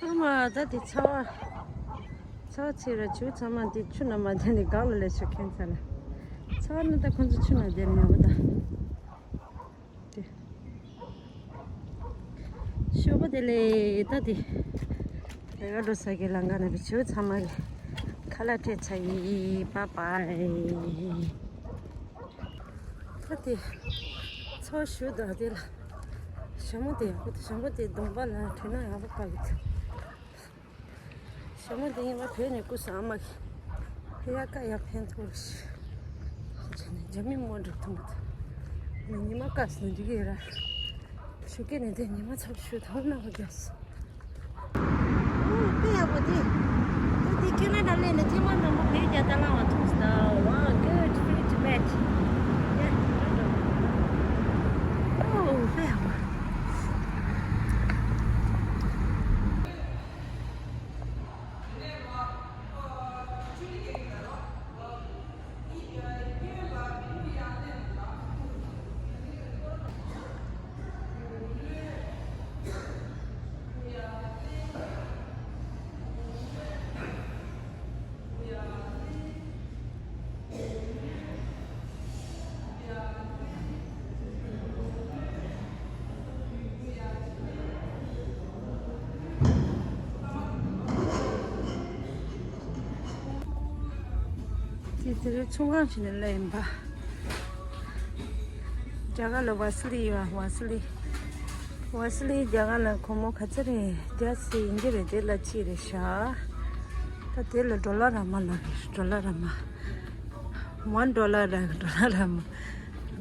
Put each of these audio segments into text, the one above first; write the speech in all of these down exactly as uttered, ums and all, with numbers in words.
ཨ་མ་ད་དེ་ཚ་བ། ཚ་བ་ཚེ་ར་ཆུ་ཚང་མ་དེ་ཆུ་ན་མ་དེ་ནི་གག་ལ་ལས་ཆུ་ཁེན་ཚ་ལ། ཚ་བ་ནི་ད་ཁོང་ཚོ་ཆུ་ན་དེ་ནི་ཡོང་གི་ད། དེ། ཤོག་པ་དེ་ལས་ད་དེ། ལས་ཀ་འགྲོ་ས་གི་ལང་ཀ་ན་བི་ཆུ་ཚང་མ་གི་ཁ་ལག་སྤྲད་ཚ་ཡི་པ་པ་ཡི། ད་དེ། ཚོ་ཞུ་ད་དེ་ལ། ཞྭ་མོ་དེ་ཡག་པོ་དེ་ཞྭ་མོ་དེ་གདོང་པ་ལ་དྲུད་ན་ཡག་པོ་དཀའ་གི་དེ། ཞྭ་མོ་དེ་ཡིན་པ་བོད་ནས་སྐུ་སྲུང་ཨ་མ་གི། དེ་ཡག་ཀ་ཡག་ཕན་ཐོགས་རེད། རྒྱ་མི་མོ་འགྲོ་ཐུབ་མི་ཐུབ། ཉི་མ་དཀའ་སོང་འགྲིག་གི་ཡོད་ར། ཞུ་སྐད་ནས་དེ་ཉི་མ་ཚབ་ཞུ་ཐུབ་ན་གོ་རྒྱག་སོང་། ཨོ་དཔེ་ཡག་པོ་དེ། ད་དེ་ཁྱོད་ན་འདྲ་ལས་ནས་ཐེངས་མ་མང་པོ་བོད་རྒྱ་ད་ལང་བ་མཐོང་སོང་ད། Wow, good, free Tibet. Yeah, ཨོ་དཔེ་ཡག་པོ། དེ་དེ་རིང་ཚོང་ཁང་ཞིག་ནས་སླེབས་ཡིན་པ། རྒྱ་གར་ལ་ཝ་སི་ལི་ཡོད་ཝ་སི་ལི། ཝ་སི་ལི་རྒྱ་གར་ལ་སྒོར་མོ་ག་ཚོད་རེད། རྒྱ་སེ་ཡིན་གྱི་རེད། དེ་ལ་གཅིག་རེད་ཤག་ད་དེ་ལ་ཌོ་ལར་ར་མ་ལ་རེད། ཌོ་ལར་ར་མ། One dollar ར་ཌོ་ལར་ར་མ།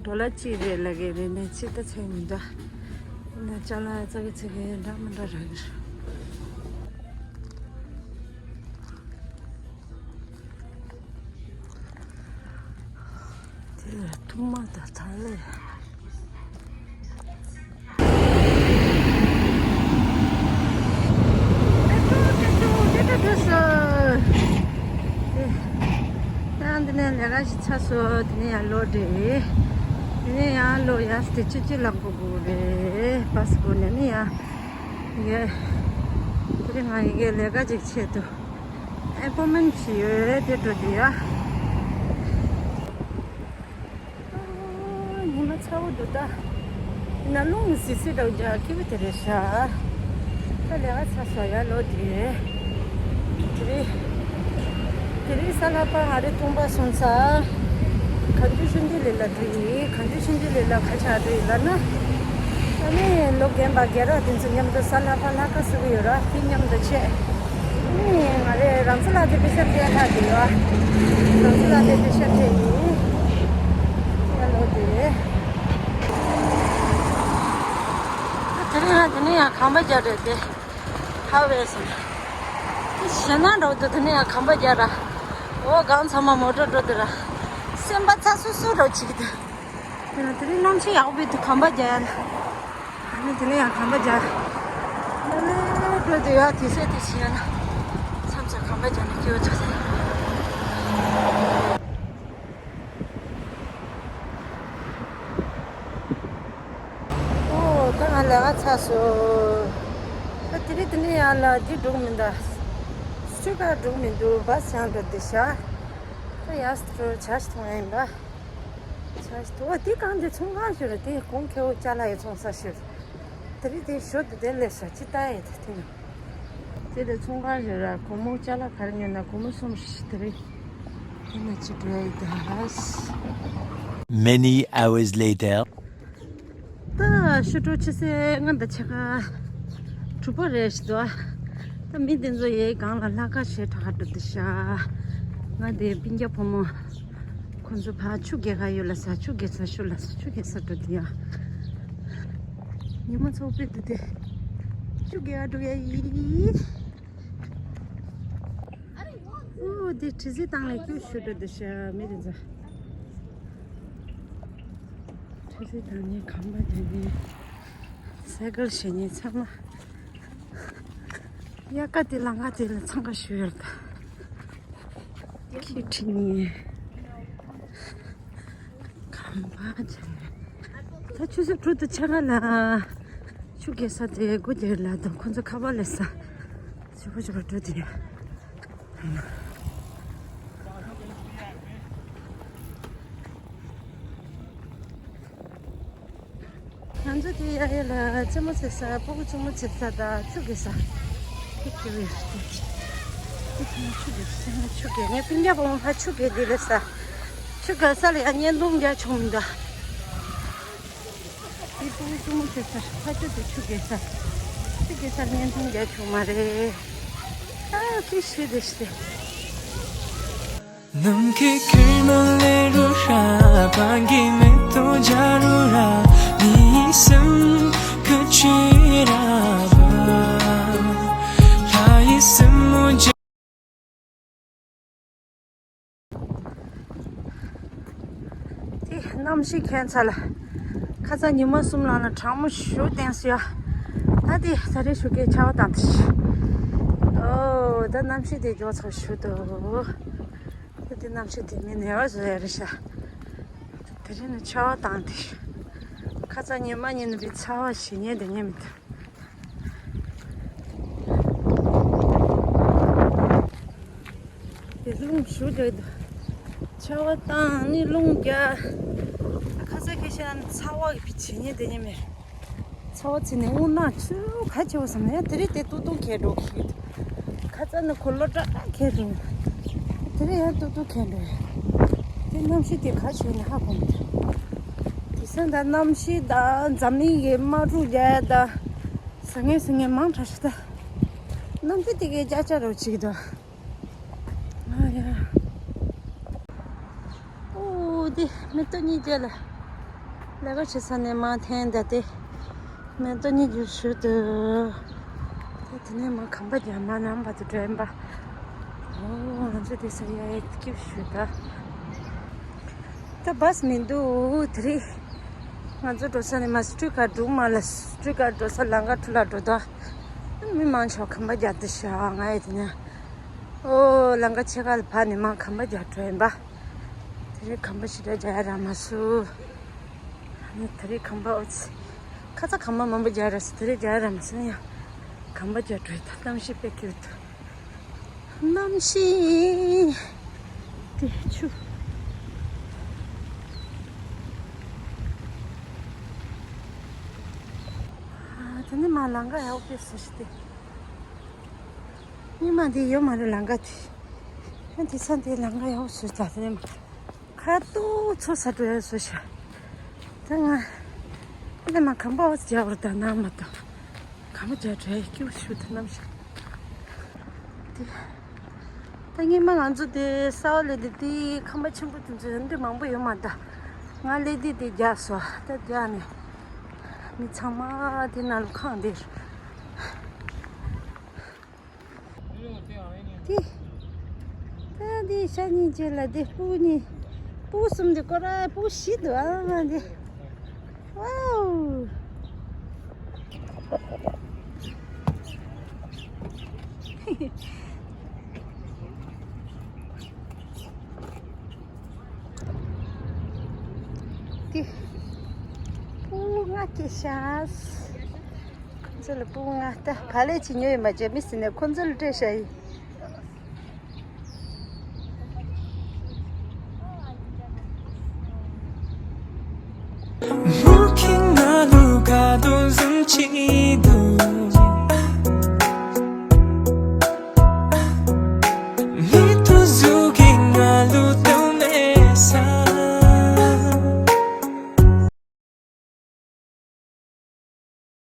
ཌོ་ལར་གཅིག་རེད་ལབ་ཀྱི་རེད་ནས་ཕྱིར་ལྟ་ཚོད་མི་འདྲ། ན་ཅ་ལག་ཙག་གི་ཙིག་གི་འདྲ་མི་འདྲ་རག་གི་རེད། དེ་ལ་ཐུག་མ་ད་ད་ལས། ཡང་འདི་ནས་ལས་ཀ་ཞིག་ཚར་སོང་། དེ་ནས་ཡང་ལོག་འགྲོ་རེད། དེ་ནས་ཡང་ལོག་ཡར་སྟེ་སྤྱི་སྤྱི་ལ་འགྲོ་དགོས་རེད། བ་སི་སྒོ་ནས་ནི་ཡང་། ཡེ། དེ་རིང་ང་ཡི་གེ་ལས་ཀ་ཅིག་ཆེད་དུ། ཨེ་པོ་མེན་ཞིག་ཡོད་དེ་འགྲོ་དེ་ཡ། ཨ། ཉི་མ་ཚ་བོ་འདུག་ད། ན་རླུང་བསིལ་བསིལ་འདྲ་བོ་རྒྱག་སྐྱིད་པོ་དེ་རེད་ཤག་ད་ལས་ཀ་ཚར་སོང་ཡ་ལོག་དེ། དེ་རིང་། དེ་རིང་གཟའ་ལྷག་པ་ང་རའི་ཐུག་པ་སོང་ཙང་། གངས་ལྗོངས་ཤིང་འདི་ལི་ལ་འགྲོ་ཡིན། གངས་ལྗོངས་ཤིང་འདི་ལི་ལ་ག་ཆགས་འགྲོ་ཡིན་ལབ་ན། ཨ་ནི་ལོ་རྒན་པ་རྒན་རབས་དེ་ཚོ་མཉམ་དུ་གཟའ་ལྷག་པ་ལྷ་ཁ་གསོ་གི་ཡོད་ར། དེ་མཉམ་དུ་ཆས། ཨ་ནི་ང་རེ་རང་ཚོ་ལ་དེ་པེ་ཤ་སྤྲད་ལྷག་དེ་ཡོད། རང་ཚོ་ལ་དེ་པེ་ཤ་སྤྲད་ཡིན། ཡ་ལོ་དེ། དེ་རིང་ཡང་དེ་ནས་ཡང་ཁང་པ་རྒྱག་རེད་དེ། ཧ་བས་སོང་། དེ་ཞེད་སྣང་འདྲ་བོ་འདུག་དེ་ནས་ཡང་ཁང་པ་རྒྱག་ར། འོ་སྒང་ཚང་མ་མོ་ཊ་འགྲོ་དེ་ར། སེམས་པ་ཚ་སུ་སུ་འདྲ་བོ་བྱེད་ཀྱི་འདུག་དེ་ནས་དེ་རིང་གནམ་གཤིས་ཡག་པོ་འདུག་ཁང་པ་རྒྱག་ཡ་ལ། དེ་ནས་དེ་ནས་ཡང་ཁང་པ་རྒྱག་ལ་ལས་འགྲོ་དེ་ཡ་དེ་སེ་དེ་ཤི་ཡ་ལ། མཚམས་མཚམས་ཁང་པ་རྒྱག་ནས་སྐྱིད་པོ་ཚོ་ཟེར། ཨོ། ད་ང་ལས་ཀ་ཚར་སོང་། ད་དེ་རིང་དེ་ནས་ཡང་ལ་འདི་འགྲོ་གི་མི་འདུག་སུ་ག་འགྲོ་གི་མི་འདུག་བ་སང་འགྲོ་འདི་ཤག་ད་ཡར་འགྲོ་ཇ་ཞིག་འཐུང་ཡ་ཡིན་པ། ཇ་ཞིག་འཐུང་། ཨོ་དེ་གང་དེ་ཚོང་ཁང་ཞིག་རེད་དེ། གོང་ཁེ་བོ་ཅ་ལག་ཡི་ཚོང་ས་ཞིག་རེད། དེ་རིང་དེ་ཞོར་དུ་དེ་ལས་ས་ཅི་ལྟ་ཡི་དེ་དེ་ནི། དེ་ལས་ཚོང་ཁང་ཞིག་ར་སྒོར་མོ་ཅ་ལག་ག་རེ་ཉོས་ན་སྒོར་མོ་གསུམ་བཞི་དེ་རིང་། དེ་ནས་ཅི་འགྲོ་ཡི་ད། Many hours later. ད་ཕྱི་དྲོ་ཆུ་ཚོད་ལྔ་དང་ཕྱེད་ཀ་དྲུག་པ་རེད་ཤག་འདུག་ད་མི་དེ་ཚོ་ཡའི་སྒང་ལ་ལྷག་དཀར་ཞེ་དྲག་འགྲོ་འདི་ཤག་ང་དེ་སྤུན་ཀྱག་ཕོ་མོ་ཁོང་ཚོ་ཕར་ཆུ་རྐྱལ་ག་ཡོད་ལ་ས། ཆུ་རྐྱལ་ས་ཤོར་ལ་ས། ཆུ་རྐྱལ་ས་འགྲོ་འདི་ཡ། ཉི་མ་ཚོགས་པའི་འདུག་དེ་ཆུ་རྐྱལ་འགྲོ་ཡ་ཡིན། ཨོ་དེ་དྲི་ཟའི་སྟེང་ལ་སྐྱུར་ཞུ་འགྲོ་འདི་ཤག་མི་དེ་ཚོ། ཆུ་ཚོད་དང་ནི་ཁང་པ་དེ་ནི་སའི་ཀལ་ཞེ་ནི་ཚང་མ་དབྱར་ཁ་དེ་ལ་ང་དེ་ལ་འཚང་ཁ་ཞུ་ཡོད་ད། ཁྱི་ཁྲི་ནི་ཁང་པ་དེ་ད་ཆུ་ཚོད་དྲུག་ཏུ་ཆ་ག་ལ་ཆུ་རྐྱལ་ས་དེ་སྒོ་དེ་ལ་དང་ཁོ་ཚོ་ཁ་པར་ལས་ས། ཆུ་བོ་ཆུ་བོ་འགྲོ་དེ་རེད། ང་ཚོ་དེ་ཡ་ཡ་ལ་རྩེད་མོ་རྩེ་ས། སྤུ་གུ་གཅུང་མོ་རྩེ་ས་དང་ཆུ་རྐྱལ་ས། དེ་ཁྱེར་ཡོད་དེ། དེ་ཁྱེར་ཆུ་རྐྱལ་ས། ཆུ་རྐྱལ། ངའི་སྤུན་ཀྱག་བུ་མོ་ཕར་ཆུ་རྐྱལ་དེ་ལ་ས། ཆུ་རྐྱལ་ས་ལ་ཡ་བརྙན་ཐུང་རྒྱག་ཆོག་མི་འདུག་དེ་སྤུ་གུ་གཅུང་མོ་རྩེ་ས། ཕར་ཆུ་དེ་ཆུ་རྐྱལ་ས། ཆུ་རྐྱལ་སར་བརྙན་ཐུང་རྒྱག་ཆོག་མ་རེད། ཨ་ཀི་ཤི་དེ་ཤི། ནམ་མཁའི་ཁྱོན་མ་ལས་རུ་ཧྲ། བང་གི་མེ་ཏོག་འཇའ་རུ་ར། མིའི་སེམས་ཀྱི་ཆོས་ར་བ། ལྷ་ཡི་སེན་མོ་འཇའ། དེ་གནམ་གཤིས་ཁྱད་མཚར་ལ། ཁ་སང་ཉི་མ་གསུམ་ལངས་ན་གྲང་མོ་ཞེ་པོ་བསྟན་སོང་ཡ། ད་དེ་ད་རེས་ཞོགས་ཀས་ཆར་པ་བཏང་དེ། ཨོ་ད་གནམ་གཤིས་དེ་མགྱོགས་ཚ་ཞུ་འདུག་ད་དེ་གནམ་གཤིས་དེ་མི་ནེ་བ་བཟོ་ཡ་རེད་ཤག་དེ་རིང་ནི་ཆར་པ་བཏང་དེ། ཁ་སང་ཉི་མ་གཉིས་ནི་བི་ཚ་བ་ཞེ་ཉེན་དེ་ཉེན་མི་འདུག་དེ་རླུང་ཞུ་འདྲ་འདུག་ཆར་པ་བཏང་ནི་རླུང་རྒྱག་ཁ་སང་ཁ་ཤས་ཚ་བ་གི་བི་ཞེ་ཉེན་དེ་ཉེན་མེད། ཚ་བ་ཚིག་ནས་དབུགས་ནག་ཚུ་ག་ཆེ་བ་བསམ་ནས་དེ་རིང་དེ་ཏུ་ཏུ་ཁེ་འགྲོ་གི་ཁ་ཚ་ནི་འཁོར་ལོ་ཏྲག་ཏྲག་ཁེ་འགྲོ། དེ་རིང་ཡང་ཏུ་ཏུ་ཁེ་འགྲོ། དེ་གནམ་གཤིས་དེ་ག་ཆེ་ནས་ཧ་གོ་མི་ཐུབ། དེ་སང་ད་གནམ་གཤིས་དང་འཛམ་གླིང་གི་དམག་འཁྲུག་རྒྱག་ཡ་ད་ཟ་ངེ་ཟ་ངེ་མང་དྲགས་ཤག་ད་གནམ་གཤིས་དེ་གའི་ཅག་ཅག་རོ་ཅིག་ད། ཨ་ཡ། ཨོ་དེ་མེ་ཏོག་གཉིས་རྗེས་ལ། ལས་ཀ་བྱེད་ས་ནས་མར་འཐེན་ད་དེ། མེ་ཏོག་གཉིས་རྗེས་ཞུ་དུ། དེ་དེ་ནས་མར་གམ་པ་རྒྱག་མར་ནང་བར་དུ་འགྲོ་ཡིན་པ། ཨོ་ང་ཚོ་དེ་ས་ཡ་ཡ་སྐྱིད་ཞུ་ད། ད་བཱས་མི་འདུག་དེ་རིང་ང་ཚོ་འགྲོ་ས་ནས་མར་སི་ཊི་རི་ཊི་ཀར་འགྲོ་མ་ལ། སི་ཊི་རི་ཊི་ཀར་འགྲོ་ས་ལམ་ཁ་འགྲོ་ལ་འགྲོ་ད། མི་མང་ཆོག་གམ་པ་རྒྱག་དུ་ཤག་ང་ཡི་དེ་ནས། ཨོ་ལམ་ཁ་ཕྱེད་ཀ་ལ་བར་ནས་མར་གམ་པ་རྒྱག་འགྲོ་ཡིན་པ། དེ་རིང་གམ་པ་ཞེ་དྲག་རྒྱག་ཡ་རག་མ་སོང་། ཨ་ནི་དེ་རིང་གམ་པ་ཨོ་ཙི། ཁ་ཚ་གམ་པ་མང་པོ་རྒྱག་རག་སོང་། དེ་རིང་རྒྱག་ཡ་རག་མ་སོང་ཡང་། གམ་པ་རྒྱག་འགྲོ་ཡི་ད་གཏམ་ཤེས་པའི་ཁྱེར་འདུག་གནམ་གཤིས་དེ་ཆུ། ཨ་དེ་ནི་མ་ལམ་ཁ་ཡག་པོ་བཟོས་ཤག་དེ། ཉི་མ་འདི་ཡོད་མ་རེད་ལམ་ཁ་དེ། ཨ་དེ་ས་འདི་ལམ་ཁ་ཡག་པོ་བཟོས་ད་དེ་ནི་མ། ཁ་ཏོག་ཚོ་ས་འགྲོ་ཡ་བཟོས་ཤག་ད་ང་། ཨ་ནི་མ་གམ་པ་བ་རྒྱག་པར་ད་ན་མ་ད། གམ་པ་རྒྱག་འགྲོ་ཡ་སྐྱིད་པོ་ཞུ་ད་གནམ་གཤིས། དེ། ད་སྔོན་མ་ང་ཚོ་དེ་གསར་པ་སླེབས་དུས་དེ་ཁང་པ་ཆེན་པོ་དེ་ཚོ་འདི་མང་པོ་ཡོད་མ་རེད། ང་སླེབས་དུས་དེ་རྒྱག་སོང་། ད་རྒྱག་ནས་མི་ཚང་མ་དེ་ནང་ལ་ཁང་དེ། དེ། ད་དེ་ཤ་གཉིས་བཅས་ལ་དེ་སྤུ་གཉིས། སྤུ་གསུམ་དེ་ཀོ་ར་སྤུ་བཞི་འདུག་ཨ་མ་དེ། ཝའོ། ཏི། སྤུ་ལྔ་སྐྱེས་ཤག་ཁོ་ཚོ་ལ་སྤུ་ལྔ། ད་བག་ལེབ་ཅིག་ཉོས་ཡོད་མ་བྱས་མི་ཟིན་ནས་ཁོ་ཚོ་ལ་སྤྲད་ཤག་ཡིན། མུ་གེ་ང་ལུ་ག་དོ་ཟུམ་ཅི་དུ། མི་དུ་ཟུ་གི་ང་ལུ་ད་